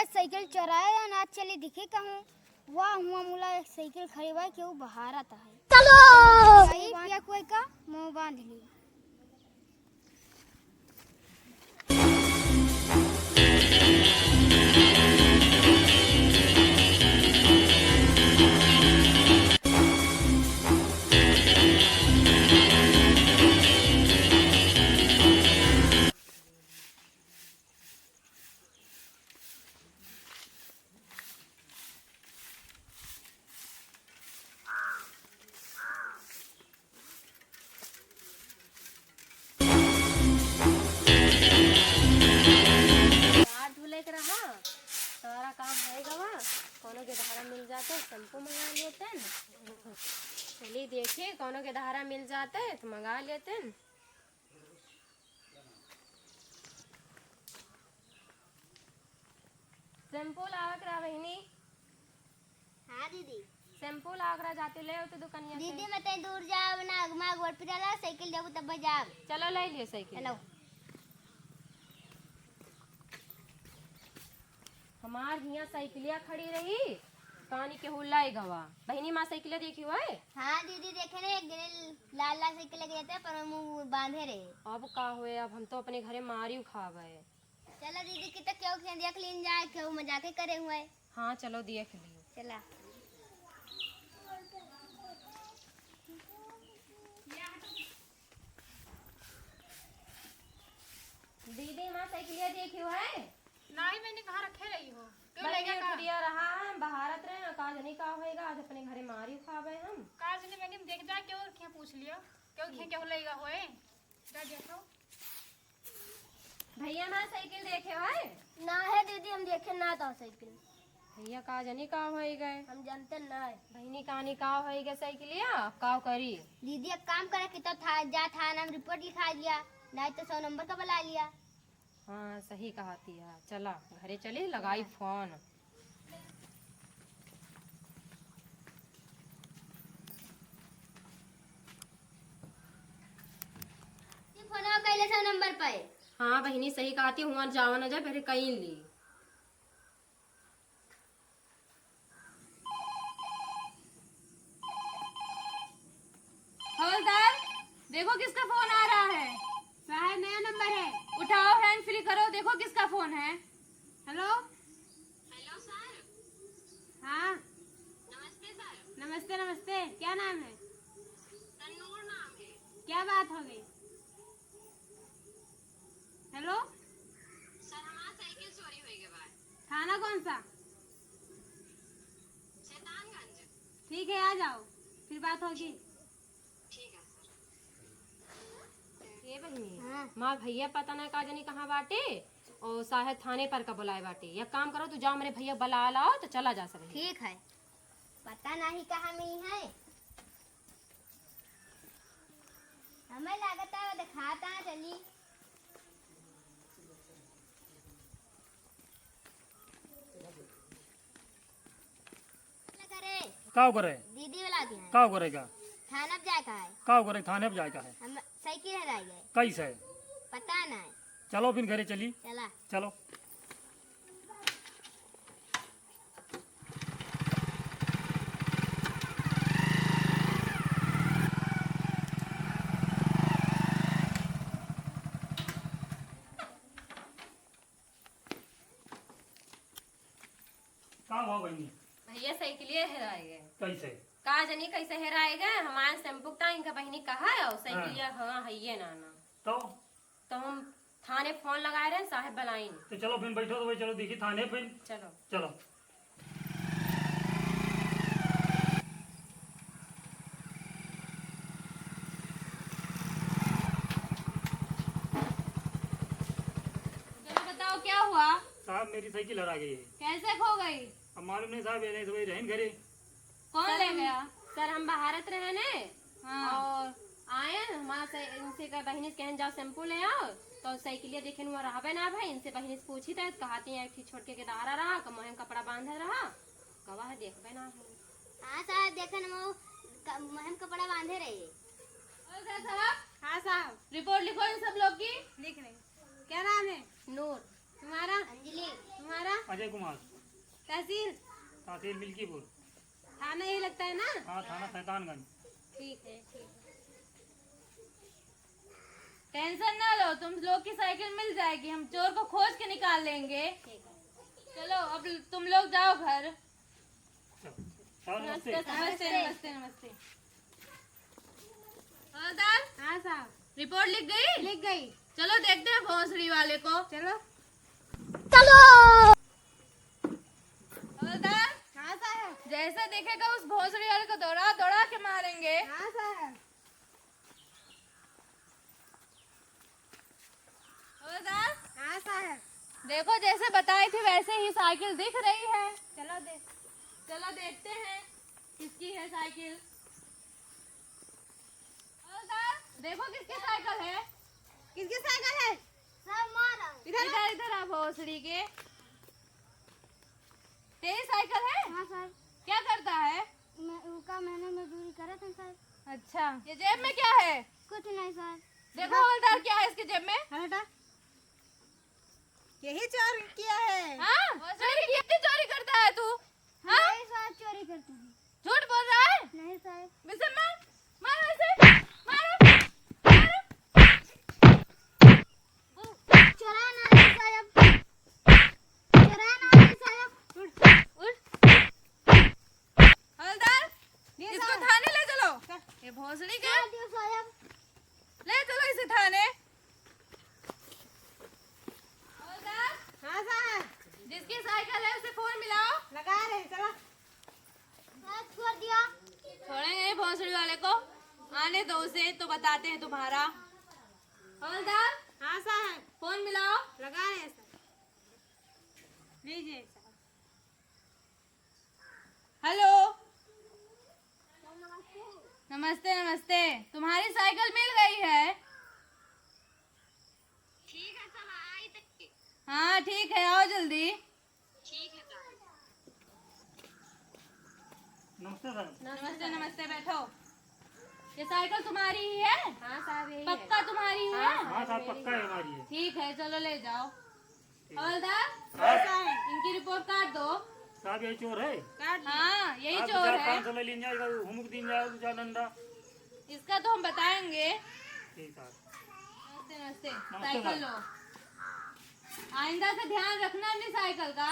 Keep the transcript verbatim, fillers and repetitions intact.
साइकिल चोराए या ना चली दिखे कहूँ। वाह, हुआ मुला एक साइकिल खड़ी बा, केहू बहारत है। चलो। भाई, या कोई का मुँह बांध ली। हाथ धुले के रहा, सारा काम होए गवा। कोनो के धारा मिल जाते, शैम्पू मंगा लेते न। चलिए देखिए, कोनो के धारा मिल जाते तो मंगा लेते न। शैम्पू लावक रहा बहिनी। हाँ दीदी। शैम्पू लावक रहा, जाते ले आओ तो दुकानिया से। दीदी, मैं तई दूर जाब ना, अगमा गोड़ पिराला, साइकिल जाबू तब जाब। चलो ले लियो साइकिल। चलो। हमार हियाँ साइकिलिया खड़ी रही, कानी के हुल्ला गवा। बहिनी, माँ साइकिलिया देखी हुआ है? हाँ दीदी, देखे ना, एक दिन लाल लाल साइकिल लेके जाते, पर मुँह बांधे रहे। अब का हुए, अब हम तो अपने घरे मारी खावे। चला दीदी, कि तो केहू के देख लीन जाए, केहू मजाके करे हुए। हाँ, चलो देख ली। चला। दीदी, माँ साइकिलिया देखी हुआ है? नहीं, मैंने कहाँ रखे रही हो? क्यों बहिनी, लेके का? उठिया रहा, हम बहारत रहे, का जनी का होएगा, आज अपने घरे मारी खावे हम। का जनी मैंने देख जा, क्यों क्या पूछ लियो? क्यों क्या, क्यों लेगा होए? जा देखो। भैया, हमार साइकिल देखे हो? ना है दीदी, हम देखे ना तो साइकिल। भैया, का जनी का होई गए? हम जानते ना है। बहिनी, कानी का होई गए साइकिलिया? अब का करी? दीदी, एक काम करे कि तो था, जा थाना में रिपोर्ट लिखा लिया, नहीं तो सौ नंबर का बुला लिया। हाँ, सही कहती है। चला, घरे चली, लगाई फोन। ये फोनवा कैले सौ नंबर पे। हाँ बहिनी, सही कहती, हुआ जावा न जाए, पहले कई ली। हवलदार, देखो किसका फोन आ रहा है। साहब, नया नंबर है। उठाओ, हैंड फ्री करो, देखो किसका फोन है। हेलो। हेलो सर। हाँ। नमस्ते सर। नमस्ते, नमस्ते। क्या नाम है? तन्नूर नाम है। क्या बात हो गई? हेलो। सर, हमार साइकिल चोरी हो गए बा। थाना कौन सा? शैतानगंज। ठीक है, आ जाओ, फिर बात होगी। ठीक है सर। ए बहिनी, हाँ। हमार भैया पता ना का जानी कहाँ बाटे, और साहेब थाने पर का बुलाए बाटे। एक काम करो, तू जाओ, मेरे भैया बुला लाओ, तो चला जा सब। ठीक है, पता नहीं कहाँ में है। हमें लागत है, वो दिखाता चली। का करे? दीदी वाला के है। का करे का? थाना पे जाए का है। का करे, थाने पे जाए का है? हम साइकिल हेराई गए। कैसे? पता नहीं। चलो फिर घरे चली। चला। चलो। का हुआ बहिनी? भैया, साइकिलिया हेराए गए। कैसे? का जानी कैसे हेराए गए, हमारे शैम्पू का इनका बहिनी कहा है, और साइकिलिया हाँ। हाँ, है ये नाना। तो? तो हम थाने फोन लगाए रहे, साहेब बुलाइन। तो चलो फिर बैठो, तो भाई चलो देखी थाने फिर। चलो। चलो। चलो बताओ क्या हुआ? साहब, मेरी साइकिल हरा गई है। कैसे खो गई? अब मालूम नहीं साहब, ये नहीं समझ रहे हैं घरे। कौन सर, ले हम, गया? सर, हम बहारत रहे ने हाँ। और आए, हमारा से, इनसे का बहिनी से कहन जाओ शैम्पू ले आओ, तो साइकिलिया देखे न वो रहबे ना भाई, इनसे बहिनी से पूछी तो कहती है कि छोटके के दहारा रहा, क-, मुँहे में कपड़ा बांधे रहा, गवाह देखबे ना भाई। हाँ सर, देखे न वो क-, मुँहे में कपड़ा बांधे रहे। और सर साहब? हाँ साहब। रिपोर्ट लिखो इन सब लोग की। लिख रहे। क्या नाम है? नूर। तुम्हारा? अंजलि। तुम्हारा? अजय कुमार। तहसील? तहसील मिल्कीपुर। थाना यही लगता है ना? हाँ, थाना शैतानगंज। ठीक है, ठीक है। टेंशन ना लो, तुम लोग की साइकिल मिल जाएगी, हम चोर को खोज के निकाल लेंगे। ठीक है। चलो, अब तुम लोग जाओ घर। चलो, नमस्ते। नमस्ते, नमस्ते, नमस्ते। हवलदार? हाँ साहब। रिपोर्ट लिख गई? लिख गई। चलो देखते हैं भोसड़ी वाले को। चलो। चलो। हवलदार? हाँ साहब। जैसे देखेगा उस भोसड़ी वाले को दौड़ा दौड़ा के मारेंगे। हाँ साहब। हवलदार? हाँ साहब। देखो, जैसे बताई थी वैसे ही साइकिल दिख रही है। चलो देख। चलो देखते हैं किसकी है साइकिल। हवलदार, देखो किसकी साइकिल है। किसकी साइकिल है? सर, मारा। इधर आ। इधर, इधर आ भोसड़ी के। तेरी साइकिल है? हाँ सर। क्या करता है? मैं, उनका मैंने मजदूरी करत है सर। अच्छा, ये जेब में क्या है? कुछ नहीं सर। देखो हवलदार, क्या है इसके जेब में? हाँ, हटा। यही चोर किया है। हाँ? चोरी, कितनी चोरी करता है तू? हाँ? नहीं सर, चोरी करता हूँ। झूठ बोल रहा है? नहीं सर। वैसे मार, मार वैसे, मारो, मारो। चोरा ना है साहब, चोरा ना है साहब। उठ, उठ। हवलदार, जी इसको साहब। थाने ले चलो। सर। ये भोसड़ी के। हाँ, जी साहब। ले चलो इसे थाने। हवलदार। हाँ साहब। जिसकी साइकिल है उसे फोन मिलाओ। लगा रहे, चलो। हाँ, छोड़ दिया। छोड़ेंगे नहीं भोसड़ी वाले को, आने दो उसे तो बताते हैं तुम्हारा। हवलदार। हाँ साहब। फोन मिलाओ। लगा रहे हैं सर। लीजिए साहब। हेलो। नमस्ते, नमस्ते। तुम्हारी साइकिल मिल गई है। ठीक है, सब आई तक। हाँ, ठीक है, आओ जल्दी। ठीक है, सर। नमस्ते सर। नमस्ते, नमस्ते, बैठो। ये साइकिल तुम्हारी ही है? हाँ साहब, यही है। पक्का तुम्हारी ही है? हाँ, हाँ साहब, मेरी पक्का है। है, हमारी है। ठीक है, चलो ले जाओ। ठीक है। हवलदार, हाँ। इनकी रिपोर्ट काट दो। साहब, यही चोर है? काट दो। हाँ, यही आप चोर चार है। पाँच सौ ले लीन जाएगा, हुमुक दीन जाएगा, दो चार डंडा। इसका तो हम बताएंगे। ठीक है। नमस्ते, नमस्ते। नमस्ते, साइकिल साहब। लो। आइंदा से ध्यान रखना अपनी साइकिल का।